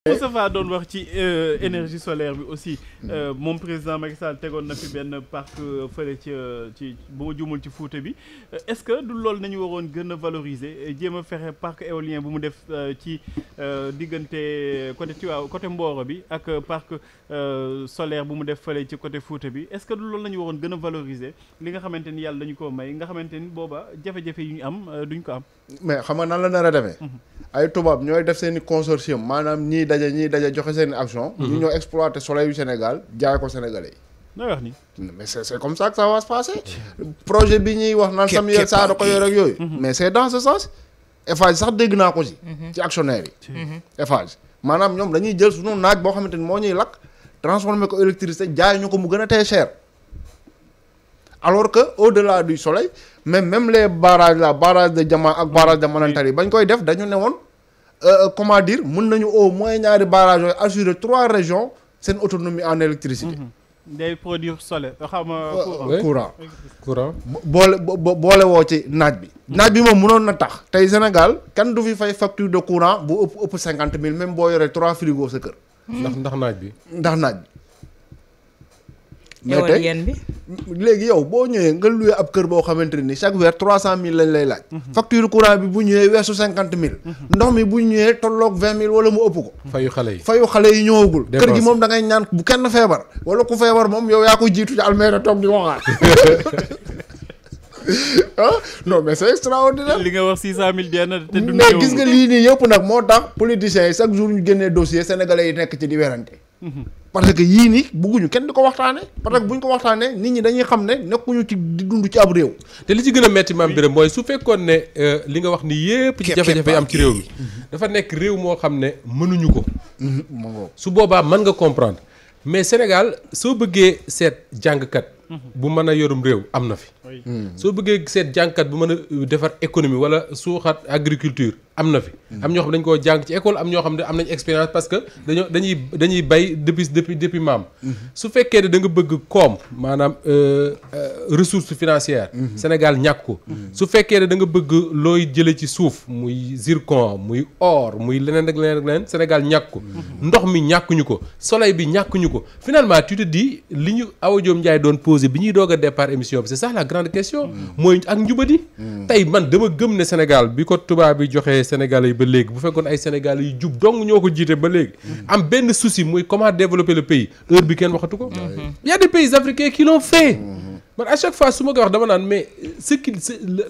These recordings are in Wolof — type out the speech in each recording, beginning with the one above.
Moustapha doon wax ci énergie solaire bi aussi moom président Macky Sall tegoon na fi benn parc fële ci bu ma jumul ci Fouta bi est-ce que du loolu nañu waroon gën a valoriser jéem a fexe parc éolien bu mu def ci diggante côté Tivaouane côté Mboro bi ak parc solaire bu mu def fële ci côté Fouta bi est-ce que du loolu nañu waroon gën a valoriser li nga xamante ni yàlla dañu ko may nga xamante ni booba jafe-jafe yu ñu am duñ ko am. mais xam nga nan la nar a demee. ay tubaab ñooy def seen i consortium maanaam ñii daje joxe seen action. ñu ñoo exploiter soleil yu Sénégal jaay ko Sénégalais yi. nooy wax ni. mais c'est comme ça que ça va se passer. projet bi ñuy wax naan Samuel Sarr da ko yor ak yooyu. mais c'est dans ce sens. Eiffage sax dégg naa ko ci. ci actionnaire yi. Eiffage maanaam ñoom dañuy jël suñu naaj boo xamante ni moo ñuy lakk transformer ko électricité jaay ñu ko mu gën a tey cher. alors que au-delà du soleil même les barrages là barrage de Diama ak barrage de Manantali bañ koy def dañu ne woon comment dire mën nañu au moins ñaari barrages yooyu assurer 3 régions seen autonomie en électricité. day produire soleil xam courant boole woo ci naaj bi. naaj bi moom mënoon na tax tey Sénégal kenn du fi fay facture de courant bu ëpp 50 000 même boo yoree 3 frigos sa kër. ndax naaj bi. ndax naaj bi. mais tey léegi yow boo ñëwee nga loué ab kër boo xamante ni chaque weer 300 000 lañ lay laaj. facture courant bi bu ñëwee weesu 50 000. ndox mi bu ñëwee tolloog 20 000 wala mu ëpp ko. fayu xale yi ñëwagul. kër gi moom da ngay ñaan bu kenn feebar. wala ku feebar moom yow yaa koy jiitu ci almeera toog di waxaat. ah non mais c'est extraordinaire. li nga wax 600 000 jenn te du mais gis nga lii nii yëpp nag moo tax politiciens yi chaque jour ñu génnee dossier sénégalais yi nekk ci di werante. parce que yii nii bugguñu kenn di ko waxtaane parce que buñ ko waxtaanee nit ñi dañuy xam ne nekkuñu ci di dund ci ab réew. te li ci gën a metti maam Birame mooy su fekkoon ne li nga wax ni yépp ci jafe-jafe yi am ci réew mi dafa nekk réew moo xam ne mënuñu ko. su boobaa mën nga comprendre mais Sénégal soo bëggee seet jàngkat. bu mën a yorum réew am na fi. soo bëggee seet jàngkat bu mën a defar économie wala suuxat agriculture am na fi. am ñoo xam dañ koo jàng ci école am ñoo xam ne am nañ expérience parce que dañuy bay depuis maam. su fekkee ne da nga bëgg koom maanaam ressource financière. Sénégal ñàkk ko. su fekkee ne da nga bëgg looy jële ci suuf muy zircon muy or muy leneen ak leneen Sénégal ñàkk ko. ndox mi ñàkkuñu ko soleil bi ñàkkuñu ko finalement tu te dis li ñu Awa Diom Ndiaye doon posé bi ñuy doog a départ émission bi c'est ça la grande question. mooy ak njubadi. tey man dama gëm ne Sénégal bi ko tubaab bi joxee Sénégalais yi ba léegi bu fekkoon ay Sénégalais yu jub dong ñoo ko jiite ba léegi. am benn souci muy comment développer le pays heure bi kenn waxatu ko. y a des pays africains qui l'ont fait. man à chaque fois su ma koy wax dama naan mais ce qui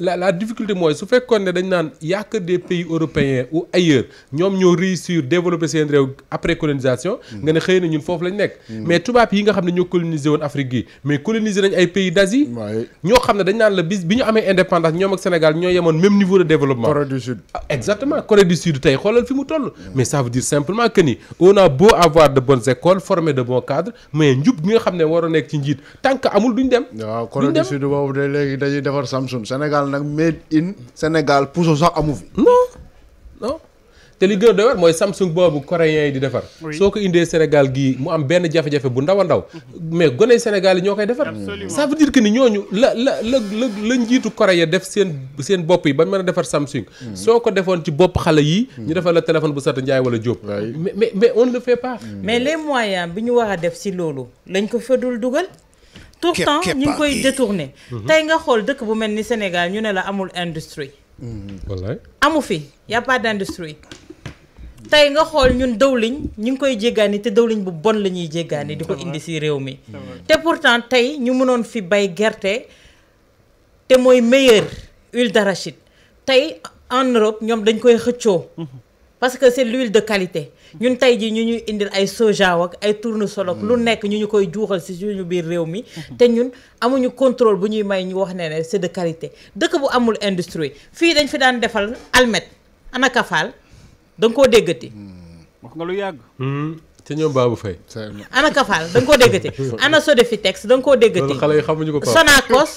la difficulté mooy su fekkoon ne dañ naan y a que des pays européens ou ailleurs ñoom ñoo réussir développer seen réew après colonisation. nga ne xëy na ñun foofu lañ nekk. mais tubaab yi nga xam ne ñoo coloniser woon Afrique gi mais coloniser nañ ay pays d'Asie. ñoo xam ne dañ naan la bis bi ñu amee indépendance ñoom ak Sénégal ñoo yemoon même niveau de développement. Corée du Sud. Exactement Corée du Sud tey xoolal fi mu toll. mais ça veut dire simplement que ni on a beau avoir de bonnes écoles former de bons cadres mais njub gi nga xam ne war a nekk ci njiit tant que amul duñ dem. waaw Corée du Sud boobu de léegi dañuy defar Samsung Sénégal nag made in Sénégal puso sax amu fi. non te li gën a doy war mooy Samsung boobu coréens yi di defar. soo ko indee Sénégal gii mu am benn jafe-jafe bu ndaw a ndaw. mais gone Sénégal yi ñoo koy defar. ça veut dire que ni ñooñu la njiitu Corée def seen bopp yi ba mën a defar Samsung. soo ko defoon ci bopp xale yi. ñu defal la téléphone bu sat Ndiaye wala Diop. mais on ne le fait pas. mais les moyens bi ñu war a def si loolu lañ ko fa dul dugal. tout le temps ñu ngi koy détourner. tey nga xool dëkk bu mel ni Sénégal ñu ne la amul industrie. wallaay amu fi y a pas d'industrie. tey nga xool ñun dawliñ ñu ngi koy jéggaani te dawliñ bu bon la ñuy jéggaani di ko indi si réew mi. te pourtant tey ñu mënoon fi bay gerte te mooy meilleure huile d'arachide tey en Europe ñoom dañ koy xëccoo. parce que c'est l'huile de qualité ñun tey jii ñu ñuy indil ay soja ak ay tournesol ak lu nekk ñu koy juuxal ci suñu biir réew mi te ñun amuñu contrôle bu ñuy may ñu wax ne c'est de qualité dëkk bu amul industrie fii dañ fi daan defal almet ana kafaal da nga koo déggati. wax nga lu yàgg. te ñoom Babou Faye. ana kafaal da nga koo déggati ana Sodefitex da nga koo déggati. loolu xale yi xamuñu ko quoi. Sonacos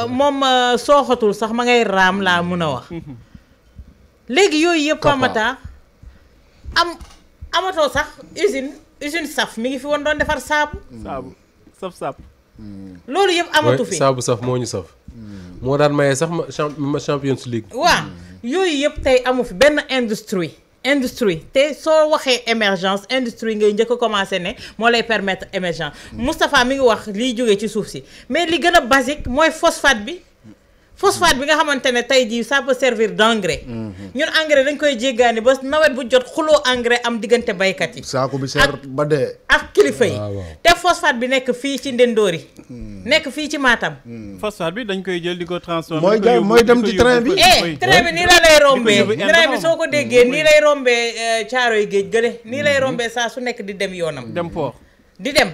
moom sooxatul sax ma ngay raam laa mun a wax. léegi yooyu yëpp amata amatoo sax usine saf mi ngi fi woon doon defar saabu saf loolu yëpp amatu fi saabu saf moo ñu saf moo daan maye sax ma Champions League waaw yooyu yëpp tey amu fi benn industrie industrie te soo waxee émergence industrie ngay njëkk a commencé ne moo lay permettre émergence Moustapha mi ngi wax liy jógee ci suuf si mais li gën a basique mooy phosphate bi nga xamante ne tey jii ça peut servir d'engrais ñun engrais dañ koy jéggaani ba nawet bu jot xuloo engrais am diggante baykat yi saako bi seer ba dee ak kilifa yi te phosphate bi nekk fii ci Ndendoori nekk fii ci Matam phosphate bi dañ koy jël di ko transformer mooy dem ci train bi train bi nii la lay rombee train bi soo ko déggee nii lay rombee Caaroy géej gële nii lay rombee saa su nekk di dem yoonam dem port di dem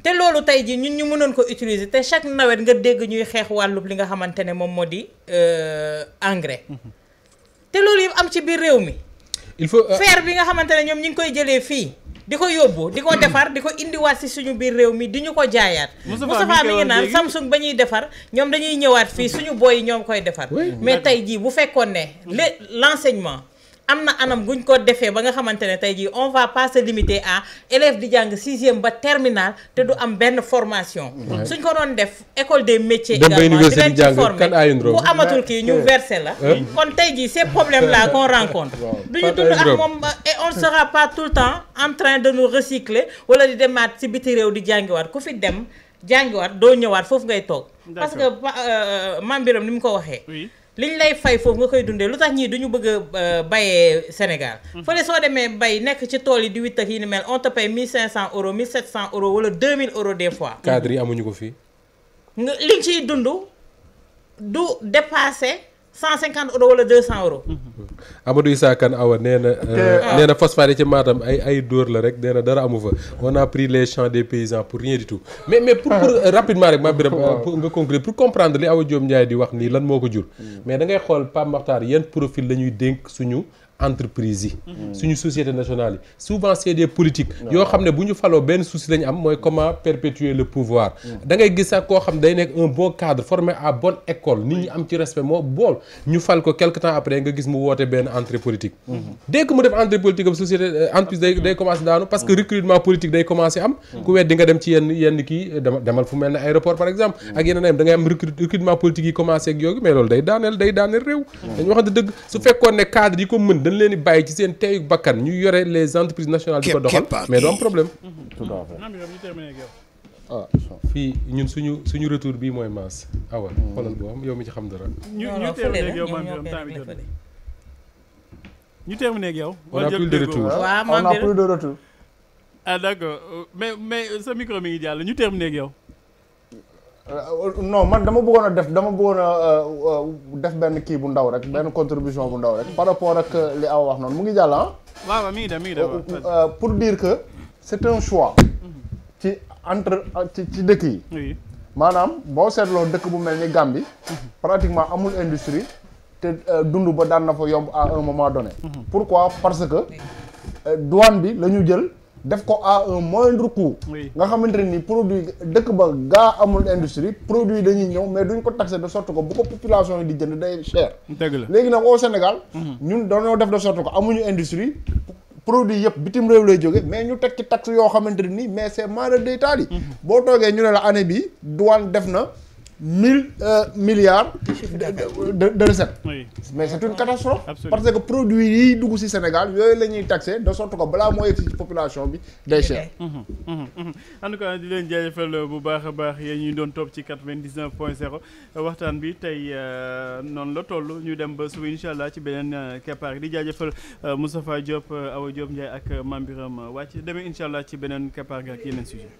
te loolu tey jii ñun ñu mënoon ko utiliser te chaque nawet nga dégg ñuy xeex wàllub li nga xamante ne moom moo di engrais te loolu yëpp am ci biir réew mi il faut fer bi nga xamante ne ñoom ñi ngi koy jëlee fii di ko yóbbu di ko defar di ko indiwaat si suñu biir réew mi di ñu ko jaayaat Moustapha mi ngi naan Samsung ba ñuy defar ñoom dañuy ñëwaat fii suñu boy yi ñoom koy defar mais tey jii bu fekkoon ne l'enseignement am na anam guñ ko defee ba nga xamante ne tey jii on va pas se limiter à élèves di jàng 6e ba terminale te du am benn formation suñ ko doon def école des métiers également di leen ci former ku amatul kii ñu verser la kon tey jii ces problèmes là qu'on rencontre duñu dund ak moom et on ne sera pas tout le temps en train de nous recycler wala di demaat ci biti réew di jàngiwaat ku fi dem jàngiwaat doo ñëwaat foofu ngay toog parce que Mame Birame ni mu ko waxee liñ lay fay foofu nga koy dundee lu tax ñii duñu bëgg a bayee Sénégal fële soo demee bay nekk ci tool yi di witt ak yi ni mel on te paye 1500 euros 1700 euros wala 2000 euros des fois cadre yi amuñu ko fii nga liñ ciy dund du dépasser 150 euros wala 200 euros Amadou Issa Kane Awa nee na phosphate yi ci Matam ay dóor la rek nee na dara amu fa on a pris les champs des paysans pour rien du tout mais pour rapidement rek Mame Birame nga conclure pour comprendre li Awa Diop Ndiaye di wax nii lan moo ko jur mais da ngay xool Pape Makhtar yan profil la ñuy dénk suñu entreprise yi suñu société nationale yi souvent c'est des politiques yoo xam ne bu ñu faloo benn souci lañu am mooy comment perpétuer le pouvoir da ngay gis sax koo xam day nekk un bon cadre formé à bonne école nit ñi am ci respect moo bool ñu fal ko quelque temps après nga gis mu woote benn entrée politique dès que mu def entrée politique am société entreprise day commencé daanu parce que recrutement politique day commencé am ku weddi nga dem ci yenn kii demal fu mel ne aéroport par exemple ak yeneen am da ngay am recrutement politique yi commencé ak yooyu mais loolu day daaneel réew dañu waxante dëgg su fekkoon ne cadre yi ko mën dañ leen di bàyyi ci seen teyu bakkan ñu yore les entreprises nationales di ko doxal mais du am problème tout à fait fii ñun suñu retour bii mooy masse awa xoolal boo xam yow mi ci xam dara ñu terminé ak yow Mame Birame temps bi jot ñu terminé ak yow on a plus de retour waaw on a plus de retour ah d'accord mais sa micro mi ngi jàll ñu terminé ak yow non man dama bëggoon a def benn kii bu ndaw rek benn contribution bu ndaw rek par rapport ak li aw wax noonu mu ngi jàll ah. waaw mi ngi dem pour dire que c'est un choix. ci ci dëkk yi. oui maanaam boo seetloo dëkk bu mel ni Gambie. pratiquement amul industrie. te dund ba daan na fa yomb à un moment donné. pourquoi parce que douane bi la ñu jël. def ko à un moindre coût. nga xamante ne ni produit dëkk ba gaa amul industrie produit dañuy ñëw mais duñ ko taxé de sorte que bu ko population yi di jënd day cher. dëgg la léegi nag au Sénégal. ñun dañoo def de sorte que amuñu industrie. produit yëpp bitim réew lay jóge mais ñu teg ci taxe yoo xamante ne ni mais c'est marre day taal yi. boo toogee ñu ne la année bi douane def na 1000 milliards de recettes. Oui. Mais c'est une catastrophe. Absolument. Parce que produit yi dugg ci Sénégal yooyu la ñuy taxé de sorte que balaa moo yegg ci population bi day cher. En tout cas di leen jaajëfal bu baax a baax yéen ñuy doon topp ci 99.0 waxtaan bi tey noonu la toll ñu dem ba suba incha allah ci beneen keppaar yi di jaajëfal Moustapha Diop Awa Diop Ndiaye ak Mame Birame wàcc demee incha allah ci beneen keppaar gi ak yeneen sujet